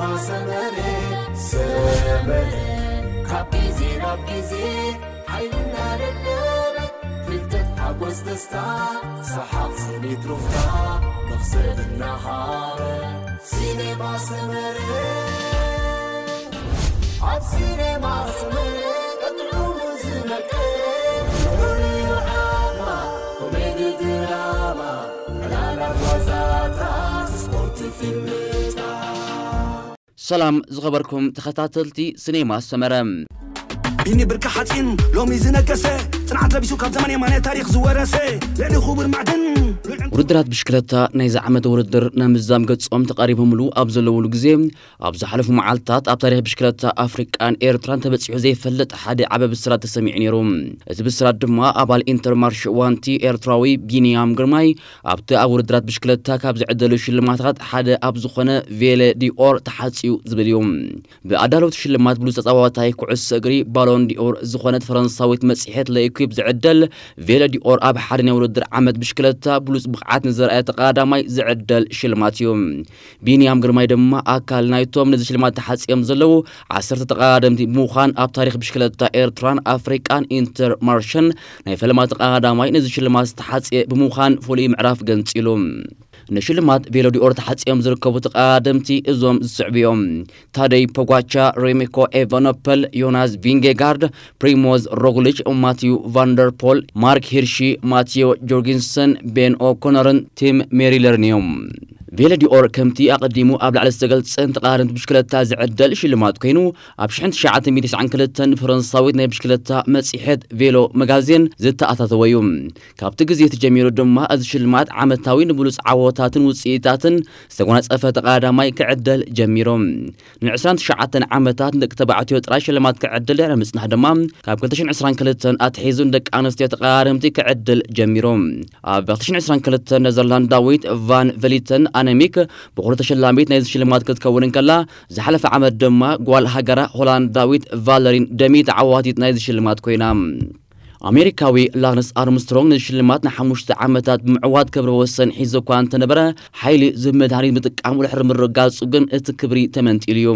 ማሰመረ ሰመረ ካብ ግዜ ናብ ግዜ ሓይልና ደለበ ፍልጠት ሓጎስ ደስታ ሰሓቕ ስኒት ሩፍታ መኽሰብ እናሃበ ሲኔማ ሰመረ ኣብ ሲኔማ ሰመረ ቀጥዑ ዝነቀ ኮሜዲ ድራማ ዕላላት ዋዛታት ስፖርት ፊልምታት ሰላም ዝኸበርኩም ተኸታተልቲ ስኔማ ሰመረ። ቢኒ ብርኪ ሓፂን ሎሚ ዝነገሰ ጽንዓት ለቢሱ ካብ ዘመን የማነ ታሪኽ ዝወረሰ ልዕሊ ክቡር ማዕድን ውድድራት ብሽክለታ ናይዚ ዓመት ውድድር ናብ ምዛም ገጾም ተቓሪቦምሉ ኣብ ዘለውሉ ግዜ ኣብ ዝሓለፉ መዓልታት ኣብ ታሪኽ ብሽክለታ ኣፍሪቃን ኤርትራን ተበጺሑ ዘይፈልጥ ሓደ ዓቢ ብስራት ተሰሚዑ ነይሩ። እቲ ብስራት ድማ ኣባል ኢንተርማርሽ ዋንቲ ኤርትራዊ ቢንያም ግርማይ ኣብቲ ኣብ ውድድራት ብሽክለታ ካብ ዝዕደሉ ሽልማታት ሓደ ኣብ ዝኾነ ቬለ ዲኦር ተሓጽዩ ዝብል እዩ። ብኣዳለውቲ ሽልማት ብሉጽ ተጻዋታይ ኩዕሶ እግሪ ባሎን ዲኦር ዝኾነት ፈረንሳዊት መጽሔት ለኢኩፕ ዝዕደል ቬለ ዲኦር ኣብ ሓደ ናይ ውድድር ዓመት ብሽክለታ ብሉጽ ብቕዓት ንዘርኣየ ተቐዳማይ ዝዕደል ሽልማት እዩ። ቢንያም ግርማይ ድማ ኣካል ናይቶም ነዚ ሽልማት ተሓጽዮም ዘለዉ ዓሰርተ ተቐዳደምቲ ብምዃን ኣብ ታሪኽ ብሽክለታ ኤርትራን ኣፍሪቃን ኢንተር ማርሸን ናይ ፈለማ ተቐዳማይ ነዚ ሽልማት ዝተሓጽየ ብምዃን ፍሉይ ምዕራፍ ገንጺሉ። ንሽልማት ቬሎዲኦር ተሓጽዮም ዝርከቡ ተቐዳደምቲ እዞም ዝስዕቡ እዮም። ታደይ ፖጓቻ፣ ሬሚኮ ኤቫኖፐል፣ ዮናስ ቪንጌጋርድ፣ ፕሪሞዝ ሮግሊች፣ ማቲዩ ቫንደርፖል፣ ማርክ ሂርሺ፣ ማቲዮ ጆርጊንሰን፣ ቤን ኦኮነርን ቲም ሜሪለርን እዮም። ቬለዲኦር ከምቲ ኣቐዲሙ ኣብ ላዕሊ ዝተገልጸ ንተቐዳደምቲ ብሽክለታ ዝዕደል ሽልማት ኮይኑ ኣብ ሽሕን ትሽዓተ ሚእትን ተስዓን ክልተን ንፈረንሳዊት ናይ ብሽክለታ መጽሔት ቬሎ መጋዜን ዝተኣታተወ እዩ። ካብቲ ግዜ እቲ ጀሚሩ ድማ እዚ ሽልማት ዓመታዊ ንብሉጽ ዓወታትን ውጽኢታትን ዝተጎናጸፈ ተቐዳዳማይ ክዕደል ጀሚሩ። ንዕስራን ትሽዓተን ዓመታት ንደቂ ተባዕትዮ ጥራይ ሽልማት ክዕድል ድሕሪ ምጽናሕ ድማ ካብ ክልተ ሽሕን ዕስራን ክልተን ኣትሒዙ ንደቂ ኣንስትዮ ተቐዳደምቲ ክዕድል ጀሚሩ። ኣብ ክልተ ሽሕን ዕስራን ክልተን ኔዘርላንዳዊት ቫን ቨሊተን ኣነሚክ ብኹሉ ተሸላሚት ናይዚ ሽልማት ክትከውን እንከላ ዝሓለፈ ዓመት ድማ ጓል ሃገራ ሆላንዳዊት ቫለሪን ደሚ ተዓዋቲት ናይዚ ሽልማት ኮይና። ኣሜሪካዊ ላንስ ኣርምስትሮንግ ንሽልማት ንሓሙሽተ ዓመታት ብምዕዋት ክብረ ወሰን ሒዙ እኳ እንተነበረ ሓይሊ ዝህብ መድሃኒት ምጥቃሙ ድሕሪ ምርጋጹ ግን እቲ ክብሪ ተመንጢሉ እዩ።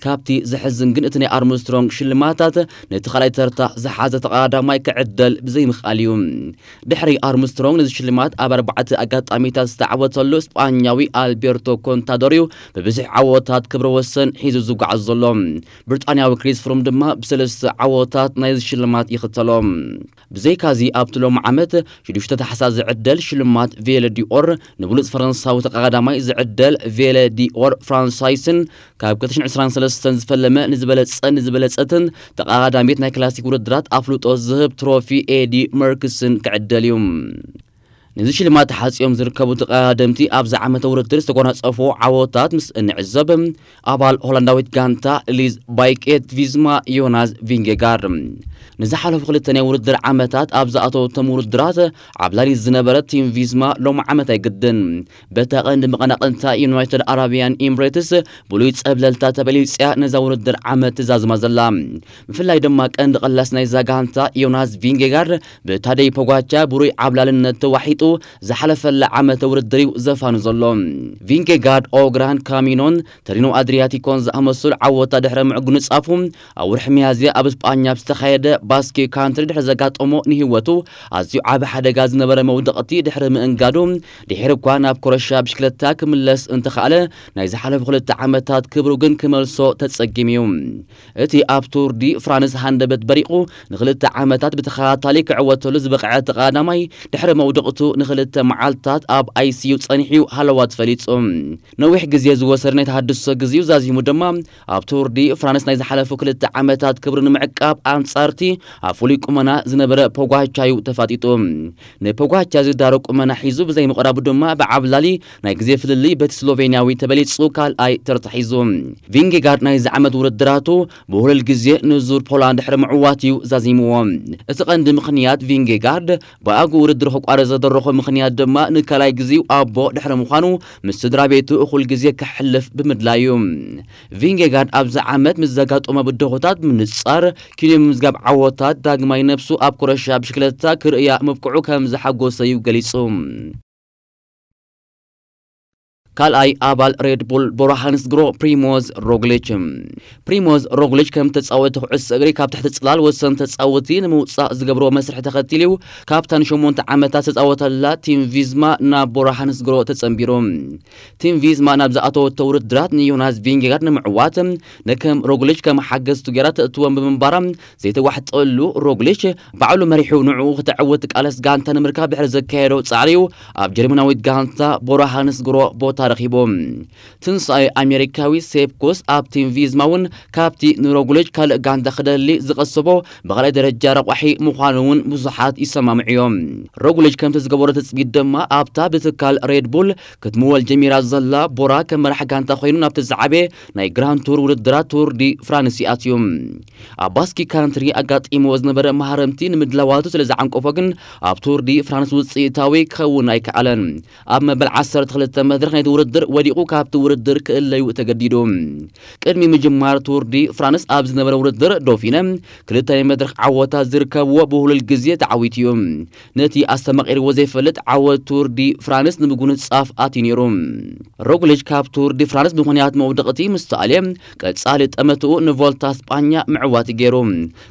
ካብቲ ዘሕዝን ግን እቲ ናይ ኣርምስትሮንግ ሽልማታት ነቲ ካልኣይ ተርታ ዝሓዘ ተቐዳዳማይ ክዕደል ብዘይምኽኣል እዩ። ድሕሪ ኣርምስትሮንግ ነዚ ሽልማት ኣብ ኣርባዕተ ኣጋጣሚታት ዝተዓወተሉ ስጳኛዊ ኣልቤርቶ ኮንታዶር እዩ ብብዙሕ ዓወታት ክብረ ወሰን ሒዙ ዝጓዓዝ ዘሎ። ብሪጣንያዊ ክሪስ ፍሩም ድማ ብሰለስተ ዓወታት ናይዚ ሽልማት ይኽተሎ። ብዘይካዚ ኣብቲ ሎም ዓመት ሽዱሽተ ታሕሳስ ዝዕደል ሽልማት ቬለ ዲኦር ንብሉጽ ፈረንሳዊ ተቐዳዳማይ ዝዕደል ቬለ ዲኦር ፍራንሳይስን ካብ ክልተ ሽሕን ዕስራን ሰለስተን ዝፈለመ ንዝበለጸን ንዝበለጸትን ተቐዳዳሚት ናይ ክላሲክ ውድድራት ኣፍልጦ ዝህብ ትሮፊ ኤዲ መርክስን ክዕደል እዩ። ነዚ ሽልማት ተሓጽዮም ዝርከቡ ተቐዳደምቲ ኣብዚ ዓመተ ውድድር ዝተጎናጸፉ ዓወታት ምስ እንዕዘብ ኣባል ሆላንዳዊት ጋንታ ሊዝ ባይኬት ቪዝማ ዮናስ ቪንጌጋርድ ንዝሓለፉ ክልተ ናይ ውድድር ዓመታት ኣብ ዝኣተወቶም ውድድራት ዓብላሊት ዝነበረ ቲም ቪዝማ ሎም ዓመት ኣይግድን በታ ቀንዲ መቐናቕንታ ዩናይትድ ኣረቢያን ኢምሬትስ ብሉይ ጸብለልታ ተበሊጽያ ነዛ ውድድር ዓመት ትዛዝማ ዘላ። ብፍላይ ድማ ቀንዲ ቀላስ ናይዛ ጋንታ ዮናስ ቪንጌጋርድ ብታደይ ፖጓቻ ብሩይ ዓብላልነት ተዋሒጡ ዝሓለፈላ ዓመተ ውድድር እዩ ዘፋኑ ዘሎ። ቪንጌጋርድ ኦግራን ካሚኖን ተሪኖ ኣድሪያቲኮን ዝኣመሰሉ ዓወታ ድሕሪ ምዕጉንጻፉ ኣብ ወርሒ ሚያዝያ ኣብ ስጳኛ ኣብ ዝተኻየደ ባስኬ ካንትሪ ድሕሪ ዘጋጠሞ ንህይወቱ ኣዝዩ ዓቢ ሓደጋ ዝነበረ መውደቕቲ ድሕሪ ምእንጋዱ ድሕሪ እኳ ናብ ኮረሻ ብሽክለታ ክምለስ እንተኸኣለ ናይ ዝሓለፉ ክልተ ዓመታት ክብሩ ግን ክመልሶ ተጸጊሙ እዩ። እቲ ኣብ ቱር ዲ ፍራንስ ሃንደበት በሪቑ ንኽልተ ዓመታት ብተኸታታሊ ክዕወተሉ ዝበቕዐ ተቐዳዳማይ ድሕሪ መውደቕቱ ንኽልተ መዓልታት ኣብ ኣይሲዩ ጸኒሑ ሃለዋ ተፈሊጹ። ነዊሕ ግዜ ዝወሰደ ናይ ተሃድሶ ግዜኡ ዛዚሙ ድማ ኣብ ቱር ዲ ፍራንስ ናይ ዝሓለፉ ክልተ ዓመታት ክብሩ ንምዕቃብ ኣንጻርቲ ኣብ ፍሉይ ቁመና ዝነበረ ፖጓቻዩ ተፋጢጡ። ንፖጓቻ ዝዳረግ ቁመና ሒዙ ብዘይምቕራቡ ድማ ብዓብላሊ ናይ ግዜ ፍልልይ በቲ ስሎቬንያዊ ተበሊጹ ካልኣይ ተርታ ሒዙ። ቪንጌጋርድ ናይዚ ዓመት ውድድራቱ ብውህሉል ግዜ ንዙር ፖላንድ ድሕሪ ምዕዋት እዩ ዛዚምዎ። እቲ ቀንዲ ምኽንያት ቪንጌጋርድ ብኣጉ ውድድር ክቋረጽ ዘደረኾ ምኽንያት ድማ ንካልኣይ ግዜኡ ኣቦ ድሕሪ ምዃኑ ምስ ስድራ ቤቱ እኹል ግዜ ከሕልፍ ብምድላዩ እዩ። ቪንጌጋርድ ኣብዚ ዓመት ምስ ዘጋጠሞ ብድሆታት ብምንጻር ኪሎ ምምዝጋብ ዓወታት ዳግማይ ነብሱ ኣብ ኮረሻ ብሽክለታ ክርእያ ምብቅዑ ከም ዘሓጎሰ እዩ ገሊጹ። ካልኣይ ኣባል ሬድ ቡል ቦራ ሃንስግሮ ፕሪሞዝ ሮግሊች። ፕሪሞዝ ሮግሊች ከም ተጻወቲ ኩዕሶ እግሪ ካብ ትሕቲ ጽላል ወሰን ተጻወቲ ንምውጻእ ዝገብሮ መስርሕ ተኸቲሉ ካብታ ንሸሞንተ ዓመታት ዝተጻወተላ ቲም ቪዝማ ናብ ቦራ ሃንስግሮ ተጸንቢሩ። ቲም ቪዝማ ናብ ዝኣተወቶ ውድድራት ንዮናስ ቪንጌጋርድ ንምዕዋት ንከም ሮግሊች ከም ሓገዝቱ ገይራ ተእትዎም ብምንባራ ዘይተዋሕጠሉ ሮግሊች ባዕሉ መሪሑ ንዕኡ ክተዕውት ቃለስ ጋንታ ንምርካብ ድሕሪ ዘካየዶ ጻዕሪኡ ኣብ ጀርመናዊት ጋንታ ቦራ ሃንስግሮ ቦታ ረኺቡ። ትንሳኤ ኣሜሪካዊ ሴፕ ኩስ ኣብ ቲም ቪዝማ እውን ካብቲ ንሮግሊች ካልእ ጋንታ ክደሊ ዝቐሰቦ ብኻልኣይ ደረጃ ረቋሒ ምዃኑ እውን ብዙሓት ይሰማምዑ እዮም። ሮግሊች ከምቲ ዝገበሮ ትጽቢት ድማ ኣብታ ብትካል ሬድ ቡል ክትምወል ጀሚራ ዘላ ቦራ ከም መራሕ ጋንታ ኮይኑ ናብቲ ዝዓበየ ናይ ግራንድ ቱር ውድድራት ቱር ዲ ፍራንስ ይኣትዩ። ኣብ ባስኪ ካንትሪ ኣጋጢምዎ ዝነበረ ማህረምቲ ንምድላዋቱ ስለ ዝዓንቀፎ ግን ኣብ ቱር ዲ ፍራንስ ውጽኢታዊ ክኸውን ኣይከኣለን። ኣብ መበል ዓሰርተ ክልተ መድረኽ ናይቲ ውድድር ወዲቑ ካብቲ ውድድር ክእለዩ ተገዲዱ። ቅድሚ ምጅማር ቱር ዲ ፍራንስ ኣብ ዝነበረ ውድድር ዶፊነ ክልተ ናይ መድረኽ ዓወታት ዝርከብዎ ብህሉል ግዜ ተዓዊቱ እዩ። ነቲ ኣስተማቒርዎ ዘይፈልጥ ዓወት ቱር ዲ ፍራንስ ንምጉንጻፍ ኣትዩ ነይሩ። ሮግሊች ካብ ቱር ዲ ፍራንስ ብምኽንያት መውደቕቲ ምስ ተኣልየ ቀጻሊ ጠመትኡ ንቮልታ ስጳኛ ምዕዋት ገይሩ።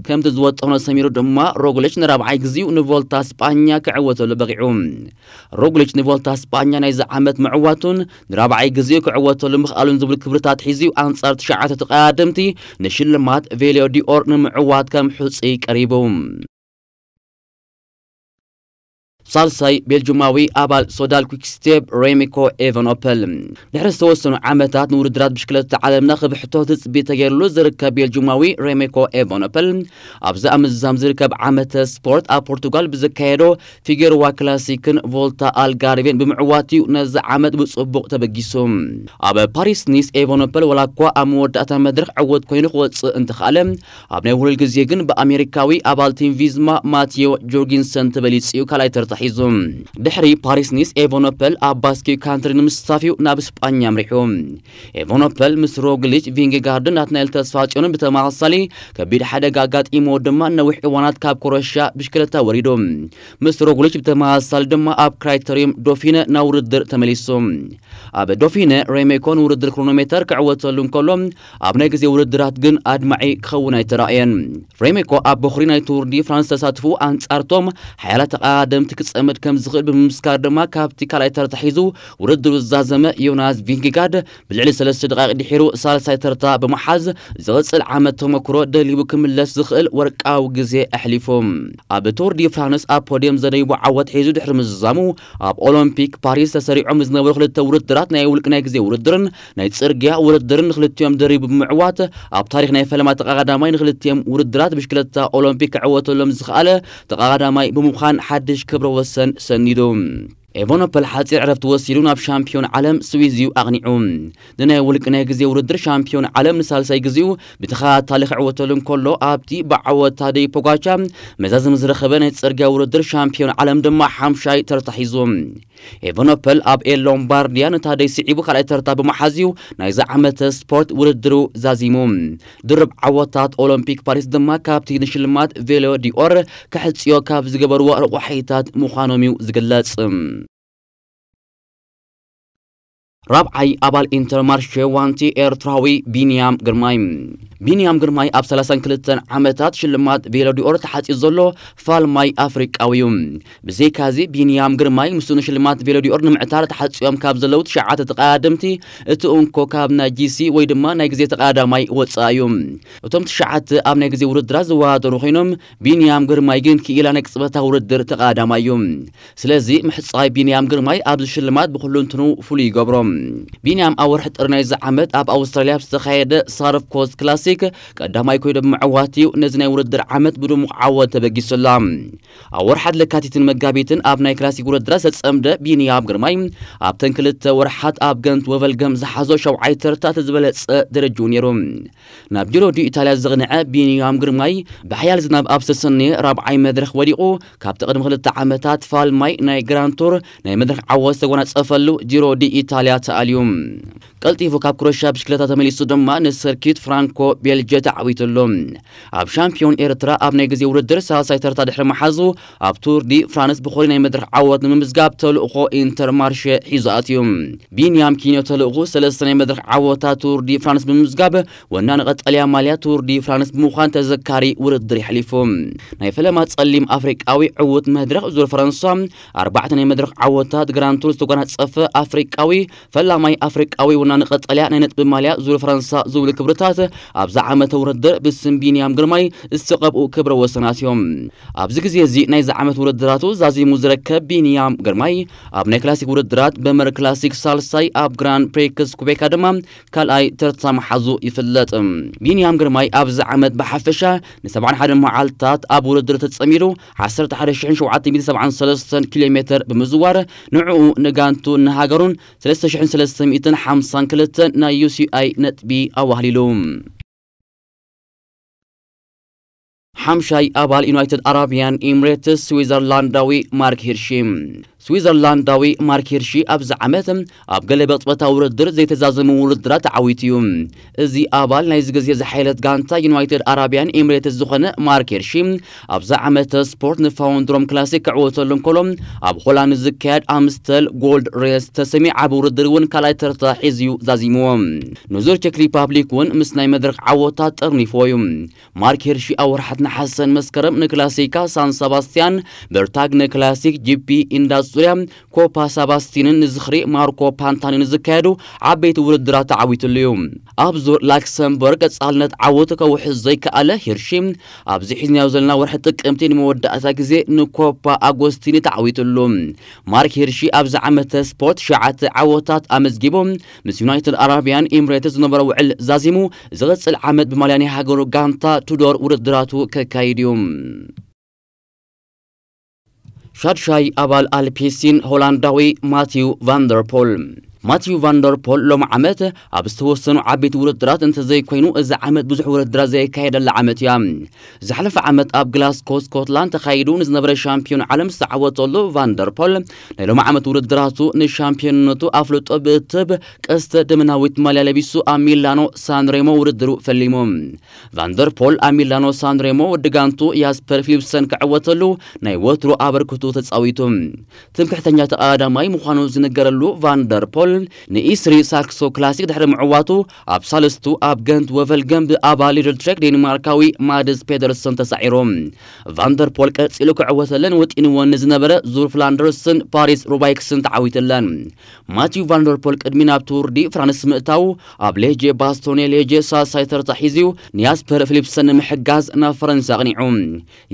ከምቲ ዝወጠኖ ሰሚሩ ድማ ሮግሊች ንራብዓይ ግዜኡ ንቮልታ ስጳኛ ክዕወተሉ በቒዑ። ሮግሊች ንቮልታ ስጳኛ ናይዚ ዓመት ምዕዋቱን ንራብዓይ ግዜኡ ክዕወተሉ ምኽኣሉን ዝብል ክብርታት ሒዙ ኣንጻር ትሽዓተ ተቐዳደምቲ ንሽልማት ቬሎ ዲኦር ንምዕዋት ከም ሕጹይ ቀሪቡ። ሳልሳይ ቤልጁማዊ ኣባል ሶዳል ኩክስቴፕ ሬሚኮ ኤቨኖፐል። ድሕሪ ዝተወሰኑ ዓመታት ንውድድራት ብሽክለታ ዓለምና ክብሕቶ ትጽቢት ተገይሩሉ ዝርከብ ቤልጁማዊ ሬሚኮ ኤቨኖፐል ኣብዚ ኣብ ምዝዛም ዝርከብ ዓመተ ስፖርት ኣብ ፖርቱጋል ብዘካየዶ ፊጌርዋ ክላሲክን ቮልታ ኣልጋርቬን ብምዕዋት እዩ ነዚ ዓመት ብጽቡቕ ተበጊሱ። ኣብ ፓሪስ ኒስ ኤቨኖፐል ወላ እኳ ኣብ መወዳእታ መድረኽ ዕወት ኮይኑ ክወጽእ እንተኸኣለ ኣብ ናይ ውህሉል ግዜ ግን ብኣሜሪካዊ ኣባል ቲም ቪዝማ ማቴዮ ጆርጊንሰን ተበሊጹ እዩ ካልኣይ ተርታ ሒዙ። ድሕሪ ፓሪስ ኒስ ኤቨኖፐል ኣብ ባስኪ ካንትሪ ንምስታፍ እዩ ናብ ስጳኛ ኣምሪሑ። ኤቨኖፐል ምስ ሮግሊች ቪንጌጋርድን ናትናኤል ተስፋ ጽዮንን ብተመሳሳሊ ከቢድ ሓደጋ ኣጋጢሞ ድማ ነዊሕ እዋናት ካብ ኮረሻ ብሽክለታ ወሪዱ። ምስ ሮግሊች ብተመሳሳሊ ድማ ኣብ ክራይተሪዩም ዶፊነ ናብ ውድድር ተመሊሱ። ኣብ ዶፊነ ሬሜኮ ንውድድር ክሮኖሜተር ክዕወተሉ እንከሎ ኣብ ናይ ግዜ ውድድራት ግን ኣድማዒ ክኸውን ኣይተራእየን። ሬሜኮ ኣብ በኹሪ ናይ ቱር ዲ ፍራንስ ተሳትፉ ኣንጻርቶም ሓያላ ተቐዳደምቲ ክጸመድ ከም ዝኽእል ብምምስካር ድማ ካብቲ ካልኣይ ተርታ ሒዙ ውድድሩ ዝዛዘመ ዮናስ ቪንጌጋርድ ብልዕሊ ሰለስተ ደቃይቕ ድሒሩ ሳልሳይ ተርታ ብምሓዝ ዝቕጽል ዓመት ተመክሮ ደሊቡ ክምለስ ዝኽእል ወርቃዊ ግዜ ኣሕሊፉ። ኣብ ቱር ዲ ፍራንስ ኣብ ፖድየም ዘደይቡ ዓወት ሒዙ ድሕሪ ምዝዛሙ ኣብ ኦሎምፒክ ፓሪስ ተሰሪዖም ዝነበሩ ክልተ ውድድራት ናይ ውልቂ ናይ ግዜ ውድድርን ናይ ጽርግያ ውድድርን ንክልቲኦም ደሪቡ ብምዕዋት ኣብ ታሪኽ ናይ ፈለማ ተቐዳዳማይ ንክልቲኦም ውድድራት ብሽክለታ ኦሎምፒክ ክዕወተሎም ዝኽኣለ ተቐዳዳማይ ብምዃን ሓድሽ ክብረ ወሰን ሰኒዱ። ኤቨኖፐል ሓጺር ዕረፍቲ ወሲዱ ናብ ሻምፒዮን ዓለም ስዊዝ እዩ ኣቕኒዑ። ንናይ ውልቂ ናይ ግዜ ውድድር ሻምፒዮን ዓለም ንሳልሳይ ግዜኡ ብተኸታታሊ ክዕወተሉ እንከሎ ኣብቲ ብዓወት ታደይ ፖጋቻ መዛዘሚ ዝረኸበ ናይ ጽርግያ ውድድር ሻምፒዮን ዓለም ድማ ሓምሻይ ተርታ ሒዙ። ኤቨኖፐል ኣብ ኤል ሎምባርዲያ ንታደይ ስዒቡ ካልኣይ ተርታ ብምሓዝ እዩ ናይዚ ዓመተ ስፖርት ውድድሩ ዛዚሙ። ድርብ ዓወታት ኦሎምፒክ ፓሪስ ድማ ካብቲ ንሽልማት ቬሎ ዲኦር ክሕጽዮ ካብ ዝገበርዎ ረቋሒታት ምዃኖም እዩ ዝግለጽ። ራብዓይ ኣባል ኢንተርማርሼ ዋንቲ ኤርትራዊ ቢንያም ግርማይ። ቢንያም ግርማይ ኣብ ሰላሳን ክልተን ዓመታት ሽልማት ቬሎ ዲኦር ተሓጽዩ ዘሎ ፋልማይ ኣፍሪቃዊ እዩ። ብዘይካዚ ቢንያም ግርማይ ምስኡ ንሽልማት ቬሎ ዲኦር ንምዕታር ተሓጽዮም ካብ ዘለዉ ትሽዓተ ተቐዳደምቲ እቲ እንኮ ካብ ናይ ጂሲ ወይ ድማ ናይ ግዜ ተቐዳዳማይ ወጻኢ እዩ። እቶም ትሽዓተ ኣብ ናይ ግዜ ውድድራት ዝወዳደሩ ኮይኖም ቢንያም ግርማይ ግን ክኢላ ናይ ቅጽበታዊ ውድድር ተቐዳዳማይ እዩ። ስለዚ ምሕጻይ ቢንያም ግርማይ ኣብዚ ሽልማት ብኹሉ እንትኑ ፍሉይ ይገብሮ። ቢንያም ኣብ ወርሒ ጥሪ ናይዚ ዓመት ኣብ ኣውስትራልያ ኣብ ዝተኻየደ ሳርፍ ኮስት ክላሲክ ቀዳማይ ኮይኑ ብምዕዋት እዩ ነዚ ናይ ውድድር ዓመት ብድሙቕ ዓወት ተበጊሱላ። ኣብ ወርሓት ለካቲትን መጋቢትን ኣብ ናይ ክላሲክ ውድድራት ዝተጸምደ ቢንያም ግርማይ ኣብተን ክልተ ወርሓት ኣብ ገንት ወቨልገም ዝሓዞ ሸውዓይ ተርታ እቲ ዝበለጸ ደረጅኡ ነይሩ። ናብ ጂሮ ዲ ኢታልያ ዘቕንዐ ቢንያም ግርማይ ብሓያል ዝናብ ኣብ ዝተሰነየ ራብዓይ መድረኽ ወዲቑ ካብቲ ቅድሚ ክልተ ዓመታት ፋልማይ ናይ ግራንድ ቱር ናይ መድረኽ ዓወት ዝተጎናጸፈሉ ጂሮ ዲ ኢታልያ ተኣልዩ። ቀልጢፉ ካብ ክሮሻ ብሽክለታ ተመሊሱ ድማ ንሰርኪት ፍራንኮ ቤልጀ ተዓዊትሉ። ኣብ ሻምፒዮን ኤርትራ ኣብ ናይ ግዜ ውድድር ሳልሳይ ተርታ ድሕሪ መሓዙ፣ ኣብ ቱር ዲ ፍራንስ ብኾሪ ናይ መድረኽ ዓወት ንምምዝጋብ ተልእኾ ኢንተርማርሸ ሒዙ ኣትዩ። ቢንያም ኪንዮ ተልእኹ ሰለስተ ናይ መድረኽ ዓወታት ቱር ዲ ፍራንስ ብምምዝጋብ፣ ወናኒ ቀጠልያ ማልያ ቱር ዲ ፍራንስ ብምዃን ተዘካሪ ውድድር የሕሊፉ። ናይ ፈለማ ጸሊም ኣፍሪቃዊ ዕዉት መድረኽ ዙር ፈረንሳ፣ ኣርባዕተ ናይ መድረኽ ዓወታት ግራንድ ቱር ዝተጎናጸፈ ኣፍሪቃዊ ፈላማይ ኣፍሪቃዊ ወናኒ ቀጠልያ ናይ ነጥቢ ማልያ ዙር ፈረንሳ ዝብሉ ክብርታት ኣብዛ ዓመተ ውድድር ብስም ቢንያም ግርማይ ዝተቐብኡ ክብረ ወሰናት እዮም። ኣብዚ ግዜ እዚ ናይዚ ዓመት ውድድራቱ ዛዚሙ ዝረከብ ቢንያም ግርማይ፣ ኣብ ናይ ክላሲክ ውድድራት በመር ክላሲክ ሳልሳይ፣ ኣብ ግራንድ ፕሪክስ ኩቤካ ድማ ካልኣይ ተርታ መሓዙ ይፍለጥ። ቢንያም ግርማይ ኣብዚ ዓመት ብሓፈሻ ን ሰብዓን ሓደን መዓልታት ኣብ ውድድር ተጸሚዱ፣ ዓሰርተ ሓደ ሽሕን ሸውዓተ ሚእትን ሰብዓን ሰለስተን ኪሎ ሜተር ብምዝዋር፣ ንዕኡ፣ ንጋንቱ፣ ንሃገሩን ሰለስተ ሽሕን ሰለስተ ሚእትን ሓምሳን ክልተን ናይ ዩ ሲ ኣይ ነጥቢ ኣዋህሊሉ። ሓምሻይ ኣባል ዩናይትድ ኣረቢያን ኤምሬትስ ስዊዘርላንዳዊ ማርክ ሂርሺ። ስዊዘርላንዳዊ ማርክ ሂርሺ ኣብዚ ዓመት ኣብ ገለ ብቕጽበታዊ ውድድር ዘይተዛዘሙ ውድድራት ተዓዊቱ እዩ። እዚ ኣባል ናይዚ ግዜ ዝሓየለት ጋንታ ዩናይትድ ኣረቢያን ኤምሬትስ ዝኾነ ማርክ ሂርሺ፣ ኣብዛ ዓመተ ስፖርት ንፋውንድሮም ክላሲክ ክዕወተሉ እንከሎ፣ ኣብ ሆላንድ ዝካየድ ኣምስተል ጎልድ ሬስ ተሰሚ ዓቢ ውድድር እውን ካልኣይ ተርታ ሒዙ እዩ ዛዚምዎ። ንዙር ቼክ ሪፓብሊክ እውን ምስ ናይ መድረኽ ዓወታት ጠርኒፍዎ እዩ። ማርክ ሄርሺ ኣብ ወርሓት ነሓሰን መስከረም ንክላሲካ ሳን ሰባስቲያን፣ በርታግ ንክላሲክ ጂ ፒ ኢንዳስትሪያ፣ ኮፓ ሳባስቲንን ንዝኽሪ ማርኮ ፓንታኒ ንዝካየዱ ዓበይቲ ውድድራት ተዓዊትሉ እዩ። ኣብ ዙር ላክሰምበርግ ቀጻልነት ዓወቱ ከውሕዝ ዘይከኣለ ሄርሺ፣ ኣብዚ ሒዝናዮ ዘለና ወርሒ ጥቅምቲ ንመወዳእታ ግዜ ንኮፓ ኣጎስቲኒ ተዓዊትሉ። ማርክ ሄርሺ ኣብዚ ዓመተ ስፖርት ሸዓተ ዓወታት ኣመዝጊቡ፣ ምስ ዩናይትድ ኣረቢያን ኤምሬትስ ዝነበሮ ውዕል ዛዚሙ፣ ዝቕጽል ዓመት ብማልያ ናይ ሃገሩ ጋንታ ቱዶር ውድድራቱ ከካይድ እዩ። ሻድሻይ ኣባል ኣልፒሲን ሆላንዳዊ ማቲው ቫንደርፖል። ማቲው ቫንደርፖል ሎም ዓመት ኣብ ዝተወሰኑ ዓበይቲ ውድድራት እንተዘይኮይኑ፣ እዚ ዓመት ብዙሕ ውድድራት ዘየካየደላ ዓመት እያ። ዝሓለፈ ዓመት ኣብ ግላስኮ ስኮትላንድ ተኻይዱ ንዝነበረ ሻምፒዮን ዓለም ዝተዓወተሉ ቫንደርፖል፣ ናይ ሎም ዓመት ውድድራቱ ንሻምፒዮንነቱ ኣፍልጦ ብእትብ ቀስተ ደመናዊት ማልያ ለቢሱ ኣብ ሚላኖ ሳንሬሞ ውድድሩ ፈሊሙ። ቫንደርፖል ኣብ ሚላኖ ሳንሬሞ ወዲ ጋንቱ ያስፐር ፊሊፕሰን ክዕወተሉ ናይ ወትሩ ኣበርክቱ ተጻዊቱ። ትምክሕተኛ ተቐዳዳማይ ምዃኑ ዝንገረሉ ቫንደርፖል ንኢስሪ ሳክሶ ክላሲክ ድሕሪ ምዕዋቱ፣ ኣብ ሳልስቱ ኣብ ገንት ወቨልገም ብኣባል ሊድል ትሬክ ዴንማርካዊ ማድስ ፔደርሰን ተሳዒሩ። ቫንደርፖል ቀጺሉ ክዕወተለን ወጢንወን ንዝነበረ ዙር ፍላንደርስን ፓሪስ ሩባይክስን ተዓዊተለን። ማቲው ቫንደርፖል ቅድሚ ናብ ቱር ዲ ፍራንስ ምእታዉ፣ ኣብ ሌጀ ባስቶኔ ሌጀ ሳልሳይ ተርታ ሒዝዩ ንያስፐር ፊሊፕሰን ንምሕጋዝ ናብ ፈረንሳ ኣቕኒዑ።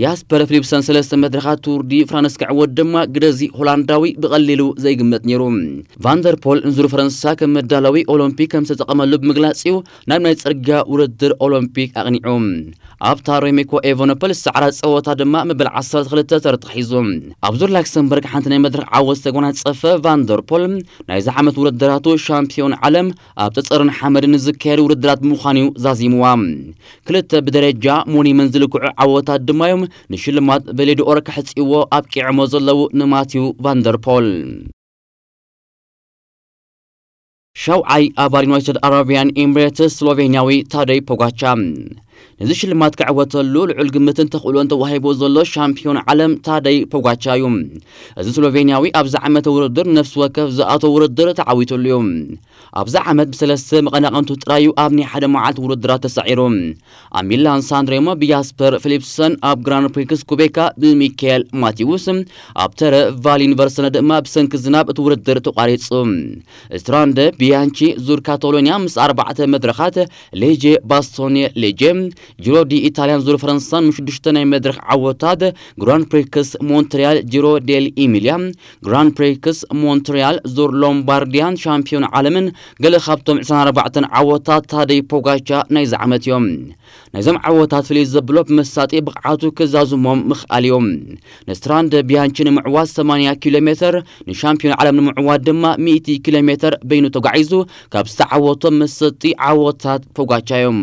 ያስፐር ፊሊፕሰን ሰለስተ መድረኻት ቱር ዲ ፍራንስ ክዕወት ድማ ግደዚ ሆላንዳዊ ብቐሊሉ ዘይግመት ነይሩ። ቫንደርፖል ንዙር ፈረንሳ ከም መዳለዊ ኦሎምፒክ ከም ዝተጠቐመሉ ብምግላጽ እዩ ናብ ናይ ጽርግያ ውድድር ኦሎምፒክ ኣቕኒዑ። ኣብታ ሬሚኮ ኤቨኖፖል ዝሰዓራ ጸወታ ድማ መበል ዓሰርተ ክልተ ተርታ ሒዙ። ኣብ ዙር ላክሰምበርግ ሓንቲ ናይ መድረኽ ዓወት ዝተጎናጸፈ ቫንደርፖል ናይዚ ዓመት ውድድራቱ ሻምፒዮን ዓለም ኣብ ጸጸርን ሓመድን ዝካየዱ ውድድራት ብምዃኑ እዩ ዛዚምዋ። ክልተ ብደረጃ ሞኒመንት ዝልክዑ ዓወታት ድማ እዮም ንሽልማት ቬሌድኦር ከሕጽይዎ ኣብቂዖሞ ዘለዉ ንማቲው ቫንደርፖል። ሻውዓይ ኣባል ዩናይትድ ኣረቢያን ኤምሬትስ ስሎቬንያዊ ታደይ ፖጋቻ። ነዚ ሽልማት ክዕወተሉ ልዑል ግምትን ተኽእሎን ተዋሂቡ ዘሎ ሻምፒዮን ዓለም ታደይ ፖጋቻ እዩ። እዚ ስሎቬንያዊ ኣብዚ ዓመተ ውድድር ነፍሲ ወከፍ ዝኣተወ ውድድር ተዓዊቱሉ እዩ። ኣብዚ ዓመት ብሰለስተ መቐናቕንቱ ጥራይ እዩ ኣብ ናይ ሓደ መዓልቲ ውድድራት ተሳዒሩ። ኣብ ሚላን ሳንሬሞ ብያስፐር ፊሊፕሰን፣ ኣብ ግራንድ ፕሪክስ ኩቤካ ብሚካኤል ማቲውስ፣ ኣብ ተረ ቫሊንቨርሰነ ድማ ብሰንኪ ዝናብ እቲ ውድድር ተቋሪጹ። ስትራንደ ቢያንቺ ዙር ካታሎኒያ ምስ ኣርባዕተ መድረኻት ሌጀ ባስቶኔ ሌጀ፣ ጂሮ ዲ ኢታልያን ዙር ፈረንሳን ምስ ሽዱሽተ ናይ መድረኽ ዓወታት ግራንድ ፕሪክስ ሞንትሪያል፣ ጂሮ ዴል ኢሚልያ፣ ግራንድ ፕሪክስ ሞንትሪያል፣ ዙር ሎምባርዲያን ሻምፒዮን ዓለምን ገለ ካብቶም ዕስራን ኣርባዕተን ዓወታት ታደይ ፖጋቻ ናይዚ ዓመት እዮም። ናይዞም ዓወታት ፍልይ ዘብሎ ብመሳጢ ብቕዓቱ ክዛዝሞም ምኽኣል እዮም። ንስትራንድ ቢያንቺ ንምዕዋት ሰማንያ ኪሎ ሜተር፣ ንሻምፒዮን ዓለም ንምዕዋት ድማ ሚእቲ ኪሎ ሜተር በይኑ ተጓዒዙ ካብ ዝተዓወቶም መሰጢ ዓወታት ፖጋቻ እዮም።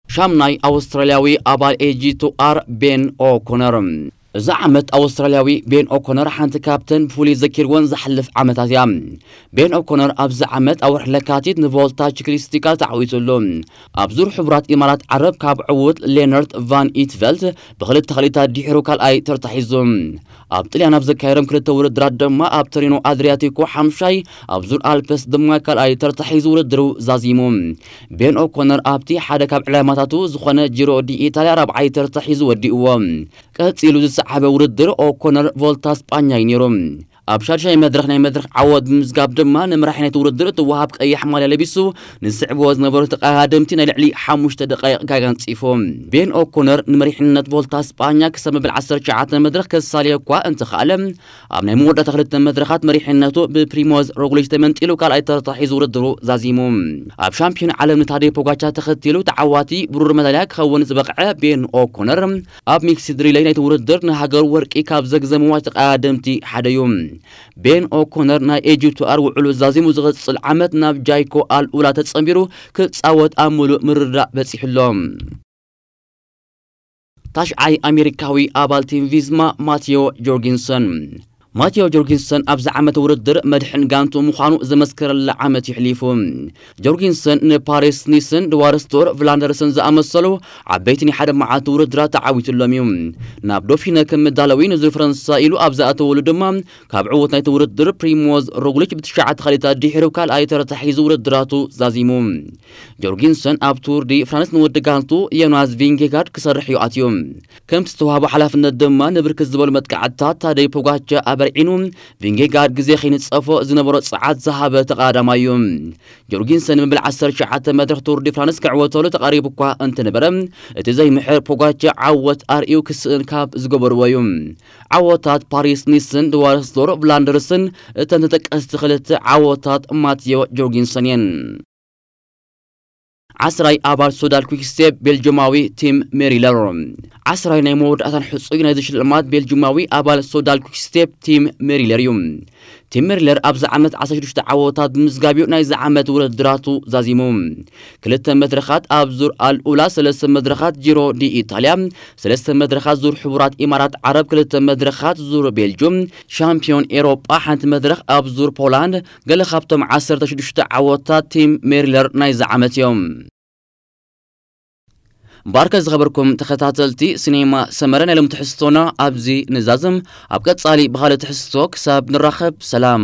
ሻምናይ ኣውስትራልያዊ ኣባል ኤ ጂ ቱ ኣር ቤን ኦኮነር። እዚ ዓመት ኣውስትራልያዊ ቤን ኦኮነር ሓንቲ ካብተን ብፍሉይ ዘኪርወን ዝሓልፍ ዓመታት እያ። ቤን ኦኮነር ኣብዚ ዓመት ኣብ ወርሒ ለካቲት ንቮልታ ቺክሊስቲካ ተዓዊቱሉ። ኣብ ዙር ሕቡራት ኢማራት ዓረብ ካብ ዕዉት ሌነርት ቫን ኢትቨልት ብክልተ ክሊታት ድሒሩ ካልኣይ ተርታ ሒዙ። ኣብ ጥልያን ኣብ ዘካየዶም ክልተ ውድድራት ድማ ኣብ ተሪኖ ኣድሪያቲኮ ሓምሻይ፣ ኣብ ዙር ኣልፐስ ድማ ካልኣይ ተርታ ሒዙ ውድድሩ ዛዚሙ። ቤን ኦኮነር ኣብቲ ሓደ ካብ ዕላማታቱ ዝኾነ ጂሮ ዲ ኢታልያ ራብዓይ ተርታ ሒዙ ወዲእዎ። ቀጺሉ ዝሰዓበ ውድድር ኦኮነር ቮልታ ስጳኛ እዩ ነይሩ። ኣብ ሻድሻይ መድረኽ ናይ መድረኽ ዓወት ብምዝጋብ ድማ ንምራሕ ናይቲ ውድድር እቲ ወሃብ ቀይሕ ማልያ ለቢሱ ንዝስዕብዎ ዝነበሩ ተቐዳደምቲ ናይ ልዕሊ ሓሙሽተ ደቃይቕ ጋጋ ኣንጺፉ። ቤን ኦኮነር ንመሪሕነት ቮልታ ስጳኛ ክሳብ መበል ዓሰርተ ትሽዓተ መድረኽ ከሳልዮ እኳ እንተኸኣለ፣ ኣብ ናይ መወዳእታ ክልተ መድረኻት መሪሕነቱ ብፕሪሞዝ ሮግሊች ተመንጢሉ ካልኣይ ተርታ ሒዙ ውድድሩ ዛዚሙ። ኣብ ሻምፒዮን ዓለም ንታደይ ፖጋቻ ተኸቲሉ ተዓዋቲ ብሩር መዳልያ ክኸውን ዝበቕዐ ቤን ኦኮነር፣ ኣብ ሚክስድ ሪለይ ናይቲ ውድድር ንሃገሩ ወርቂ ካብ ዘግዘምዋ ተቐዳደምቲ ሓደ እዩ። ቤን ኦኮነር ናይ ኤጂቱ ኣር ውዕሉ ዛዚሙ ዝቕጽል ዓመት ናብ ጃይኮ ኣልኡላ ተጸንቢሩ ክጻወት ኣብ ምሉእ ምርዳእ በጺሑ ኣሎ። ታሽዓይ ኣሜሪካዊ ኣባል ቲም ቪዝማ ማቴዎ ጆርጊንሰን። ማቴዎ ጆርጊንሰን ኣብዚ ዓመት ውድድር መድሕን ጋንቱ ምዃኑ ዘመስከረላ ዓመት ይሕሊፉ። ጆርጊንሰን ንፓሪስ ኒስን ድዋርስቶር ቭላንደርስን ዝኣመሰሉ ዓበይቲ ናይ ሓደ መዓልቲ ውድድራት ተዓዊቱሎም እዩ። ናብ ዶፊነ ከም መዳለዊ ንዙር ፈረንሳ ኢሉ ኣብ ዝኣተወሉ ድማ ካብ ዕዉት ናይቲ ውድድር ፕሪሞዝ ሮግሊች ብትሽዓተ ካልኢታት ድሒሩ ካልኣይ ተርታ ሒዙ ውድድራቱ ዛዚሙ። ጆርጊንሰን ኣብ ቱር ዲ ፍራንስ ንወዲ ጋንቱ ዮናስ ቪንጌጋርድ ክሰርሕ እዩ ኣትዩ። ከምቲ ዝተዋህቦ ሓላፍነት ድማ ንብርክት ዝበሉ መጥቃዕትታት ታደይ ፖጋቻ ኣበርዒኑ፣ ቪንጌጋርድ ግዜ ከይንጸፎ ዝነበሮ ጸዓት ዝሃበ ተቐዳዳማይ እዩ። ጆርጊንሰን መበል ዓሰርተ ትሽዓተ መድረኽ ቱር ዲ ፍራንስ ክዕወተሉ ተቓሪቡ እኳ እንተነበረ፣ እቲ ዘይምሕር ፖጋቻ ዓወት ኣርእዩ ክስእን ካብ ዝገበርዎ እዩ። ዓወታት ፓሪስ ኒስን ድዋርስዶር ቭላንደርስን እተን ተጠቀስቲ ክልተ ዓወታት ማትዮ ጆርጊንሰን እየን። ዓስራይ ኣባል ሶዳል ኩክስቴፕ ቤልጅማዊ ቲም ሜሪለር። ዓስራይ ናይ መወዳእታን ሕጹይ ናይዚ ሽልማት ቤልጅማዊ ኣባል ሶዳል ኩክስቴፕ ቲም ሜሪለር እዩ። ቲም ሜሪለር ኣብዚ ዓመት ዓሰርተ ሽዱሽተ ዓወታት ብምዝጋብ እዩ ናይዚ ዓመት ውድድራቱ ዛዚሙ። ክልተ መድረኻት ኣብ ዙር ኣልኡላ፣ ሰለስተ መድረኻት ጂሮ ዲ ኢታልያ፣ ሰለስተ መድረኻት ዙር ሕቡራት ኢማራት ዓረብ፣ ክልተ መድረኻት ዙር ቤልጁም፣ ሻምፒዮን ኤሮጳ፣ ሓንቲ መድረኽ ኣብ ዙር ፖላንድ፣ ገለ ካብቶም ዓሰርተ ሽዱሽተ ዓወታት ቲም ሜሪለር ናይዚ ዓመት እዮም። ባርከ ዝኸበርኩም ተኸታተልቲ ሲኔማ ሰመረ፣ ናይ ሎም ትሕዝቶና ኣብዚ ንዛዝም። ኣብ ቀጻሊ ብኻልእ ትሕዝቶ ክሳብ ንራኸብ፣ ሰላም።